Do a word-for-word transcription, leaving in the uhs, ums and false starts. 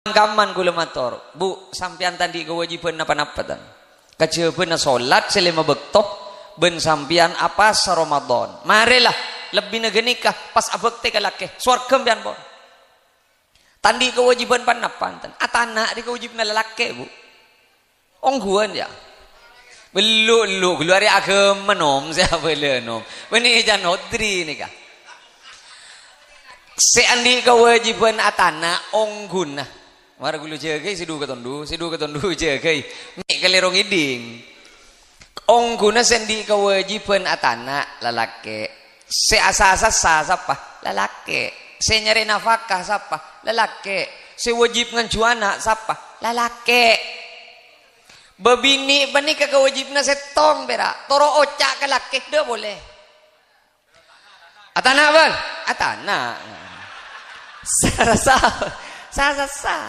Kamman kaulâ mator, Bu, sampèyan ta' andi' kawâjibhân napa-napa, tan? Kajhâbhâna solat sè lèma bâkto, bân sampèyan apowasa Ramadan. Marèla, lebbina ghânèka pas abhâktè ka lakè. Sowarghâ sampèyan pon. Ta' andi' kawâjibhân pa-napa, tan? Atana' rè kawâjibhânna lalakè', Bu. Ongghuwân, yâ. Bellu', bellu', ghâllu arè aghâma, Nom, sè abâlâ, Nom. Bânnè can Hodri nèka. Sè andi' kawâjibhân atana' ongghuna. Mara ghâllu jâgâi sè du katondu, sè du katondu jâgâi. Mè' kalèro ngèdhing. Ongghuna sè andi' kawâjibhân atana' lalakè'. Sè asassa sapa? Lalakè'. Sè nyarè nafakah sapa? Lalakè'. Sè wâjib nganjhu ana' sapa? Lalakè'. Bâbinè' panèka kawâjibhânna sèttong pèra', toro' oca' ka lakè', dâ' polè. Atana', bân? Atana'. Sa-, sa-, sa-, sa-, sa-.